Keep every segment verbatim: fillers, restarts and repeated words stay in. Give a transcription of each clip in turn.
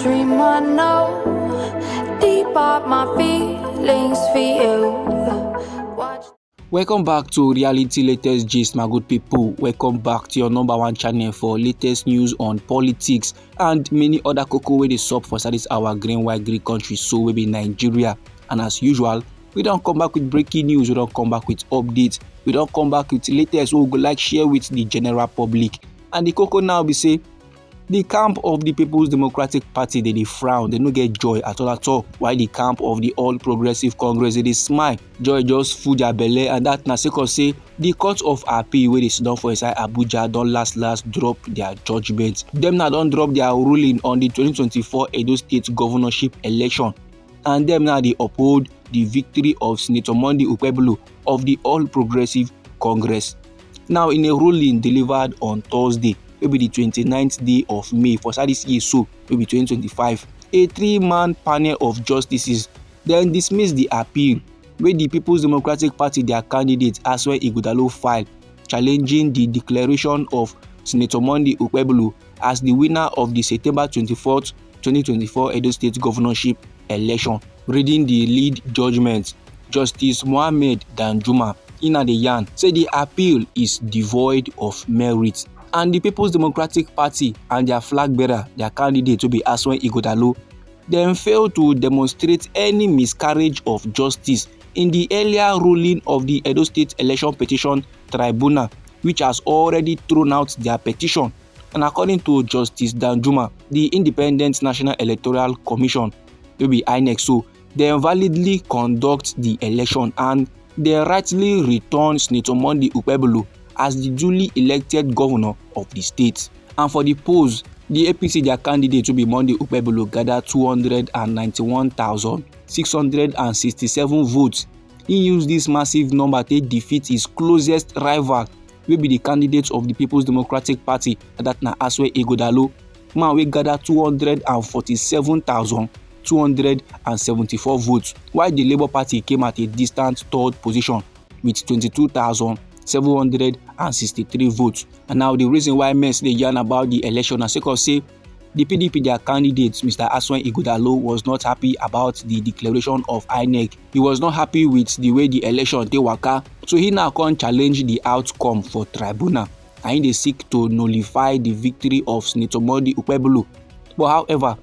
Dream I know, deep are my feelings for you. Watch. Welcome back to Reality Latest Gist, my good people. Welcome back to your number one channel for latest news on politics and many other koko wey dey sup for inside this our green white green country so wey be Nigeria. And as usual, we don come back with breaking news, we don come back with updates, we don come back with latest wey we go like share with the general public. And the koko now be say, the camp of the People's Democratic Party dey dey frown, they no get joy at all at all. While the camp of the All Progressive Congress dey dey smile, joy just full their belle, and that na sake of say the Court of Appeal wey dey sit down for inside Abuja don last last drop their judgment. Dem na don drop their ruling on the twenty twenty-four Edo State governorship election, and dem na dey uphold the victory of Senator Monday Okpebholo of the All Progressive Congress. Now, in a ruling delivered on Thursday, wey be the twenty-ninth day of May for inside this year so, wey be twenty twenty-five, a three-man panel of justices then dismiss the appeal wey the People's Democratic Party their candidate Asue Ighodalo file challenging the declaration of Senator Monday Okpebholo as the winner of the September twenty-fourth, twenty twenty-four Edo State governorship election. Reading the lead judgment, Justice Mohammed Danjuma, he na dey yarn say the appeal is devoid of merit, and the People's Democratic Party and their flag bearer, their candidate wey be Asue Ighodalo, dem fail to demonstrate any miscarriage of justice in the earlier ruling of the Edo State Election Petition Tribunal, which has already thrown out their petition. And according to Justice Danjuma, the Independent National Electoral Commission, wey be INEC so, dem validly conduct the election and dem rightly return Senator Monday Okpebholo as the duly elected governor of the state. And for the polls, the APC their candidate wey be Monday Okpebholo gather two hundred and ninety-one thousand six hundred and sixty-seven votes. He use this massive number take defeat his closest rival, wey be the candidate of the People's Democratic Party, that na Asue Ighodalo, man wey gather two hundred and forty-seven thousand two hundred and seventy-four votes, while the Labour Party came at a distant third position with twenty-two thousand seven hundred and sixty-three votes. And now the reason why men still dey yarn about the election na sake of say the PDP their candidate, Mister Asue Ighodalo, was not happy about the declaration of INEC. He was not happy with the way the election take waka, so he now come challenge the outcome for tribunal. And he dey seek to nullify the victory of Senator Monday Okpebholo. But however,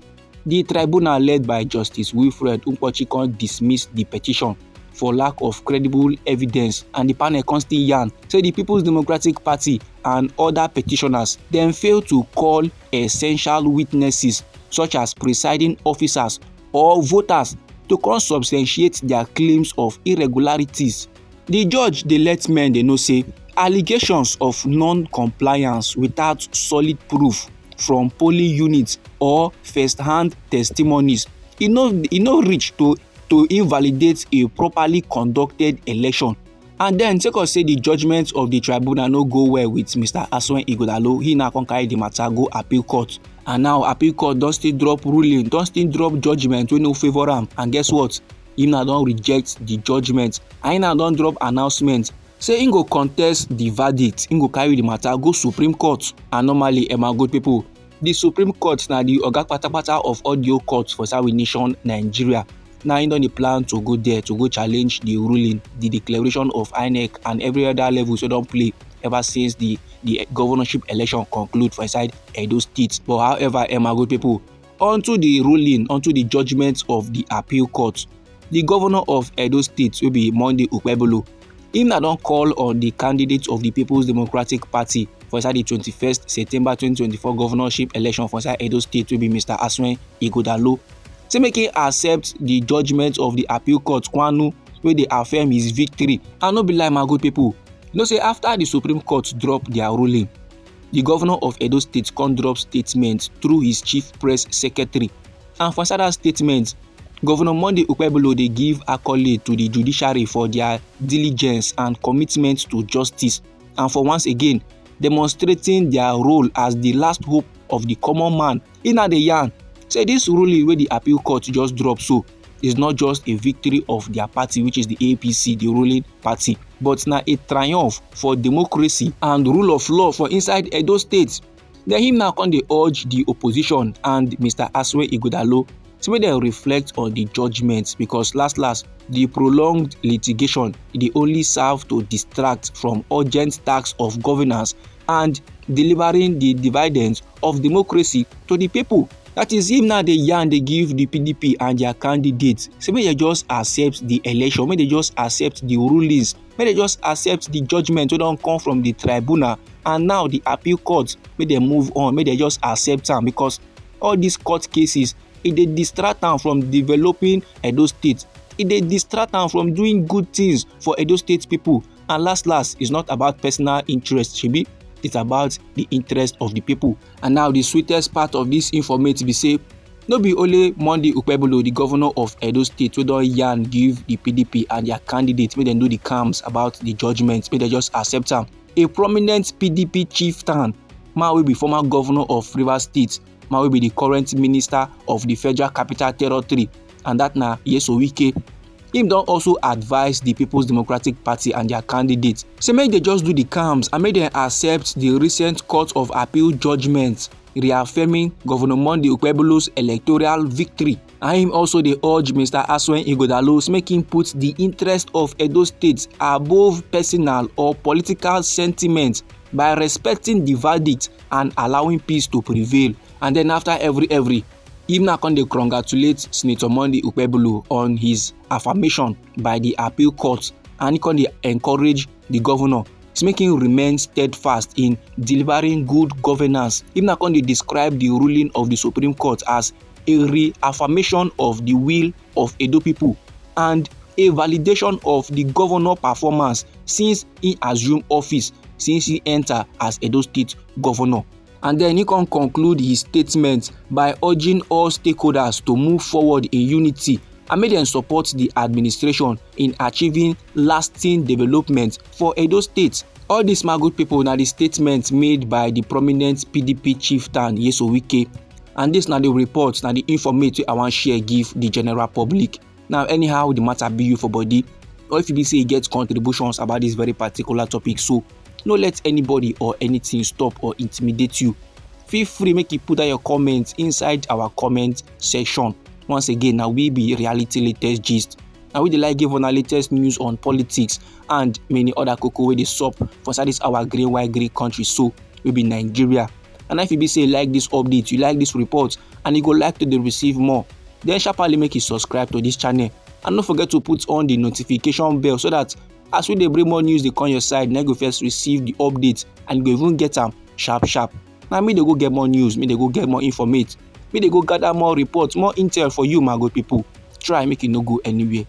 the tribunal led by Justice Wilfred Nkpochi come dismiss the petition for lack of credible evidence, and the panel come still yarn say the People's Democratic Party and other petitioners dem fail to call essential witnesses such as presiding officers or voters to come substantiate their claims of irregularities. The judge dey let men dey know say allegations of non-compliance without solid proof from polling units or first-hand testimonies, e no e no reach to to invalidate a properly conducted election. And then, sake of say the judgment of the tribunal no go well with Mister Asuen Ighodalo, he now come carry the matter go appeal court. And now appeal court don still drop ruling, don still drop judgment wey no favour am. And guess what? He now don reject the judgment. And he now don drop announcement say he go contest the verdict, he go carry the matter go Supreme Court. And normally, eh, my good people, the Supreme Court na the oga patapata of all the courts for South Nation Nigeria. Now he don dey plan to go there to go challenge the ruling, the declaration of INEC and every other level wey don play ever since the the governorship election conclude for inside Edo State. But however, eh, my good people, unto the ruling, unto the judgment of the appeal court, the governor of Edo State wey be Monday Okpebholo, him na don call on the candidate of the People's Democratic Party for inside the twenty-first September twenty twenty-four governorship election for inside Edo State wey be Mister Asuen Ighodalo, say make he accept the judgment of the appeal court kwanu wey dey affirm his victory. And no be lie, my good people, you know say after the Supreme Court drop their ruling, the governor of Edo State come drop statement through his chief press secretary. And for inside that statement, Governor Monday Okpebholo dey give accolade to the judiciary for their diligence and commitment to justice, and for once again demonstrating their role as the last hope of the common man. He na dey yarn say this ruling wey the appeal court just drop so is not just a victory of their party, which is the APC, the ruling party, but na a triumph for democracy and rule of law for inside Edo State. Then him now come dey urge the opposition and Mister Asue Ighodalo, say make dem reflect on the judgment, because last last, the prolonged litigation, e dey only serve to distract from urgent task of governance and delivering the dividends of democracy to the people. That is, him now dey yarn dey give the P D P and their candidates, say make dem just accept the election, make dem just accept the rulings, make dem just accept the judgment wey don come from the tribunal, and now the appeal court, make dem move on, make dem just accept am, because all these court cases, e dey distract am from developing Edo State, e dey distract am from doing good things for Edo State people. And last last, it's not about personal interest, shebi, it's about the interest of the people. And now the sweetest part of this informate be say, no be only Monday Okpebholo, the governor of Edo State, wey don yarn give the P D P and their candidate make dem do the calms about the judgment, make dem just accept am. A prominent P D P chieftain, man wey be former governor of Rivers State, man wey be the current minister of the Federal Capital Territory, and that na Nyesom Wike. Him don also advise the People's Democratic Party and their candidates, say make dem just do the calms and make dem accept the recent Court of Appeal judgment reaffirming Governor Monday Okpebholo's electoral victory. And him also dey urge Mister Asue Ighodalo make him put the interest of Edo State above personal or political sentiment by respecting the verdict and allowing peace to prevail. And then after every every, him now come dey congratulate Senator Monday Okpebholo on his affirmation by the appeal court, and he come dey encourage the governor, say make him remain steadfast in delivering good governance. Him now come dey describe the ruling of the Supreme Court as a reaffirmation of the will of Edo people and a validation of the governor performance since he assume office, since he enter as Edo State governor. And then he come conclude his statement by urging all stakeholders to move forward in unity and make dem support the administration in achieving lasting development for Edo State. All dis, my good people, na the statement made by the prominent P D P chieftain Nyesom Wike. And this na the report, na the informate wey I wan share give the general public. Now, anyhow the matter be you for body, or if you be say you get contributions about this very particular topic, so no let anybody or anything stop or intimidate you. Feel free make you put down your comments inside our comment section. Once again, na we be Reality Latest Gist. Na we dey like give una latest news on politics and many other koko wey dey sup for inside this our green white green country, so we be Nigeria. And if you be say you like this update, you like this report, and you go like to dey receive more, then sharply make you subscribe to this channel. And no forget to put on the notification bell, so that as we dey bring more news dey come your side, na you go first receive the update and you go even get am sharp sharp. Na me dey go get more news, me dey go get more informate, me dey go gather more report, more intel for you, my good people. Try make you no go anywhere.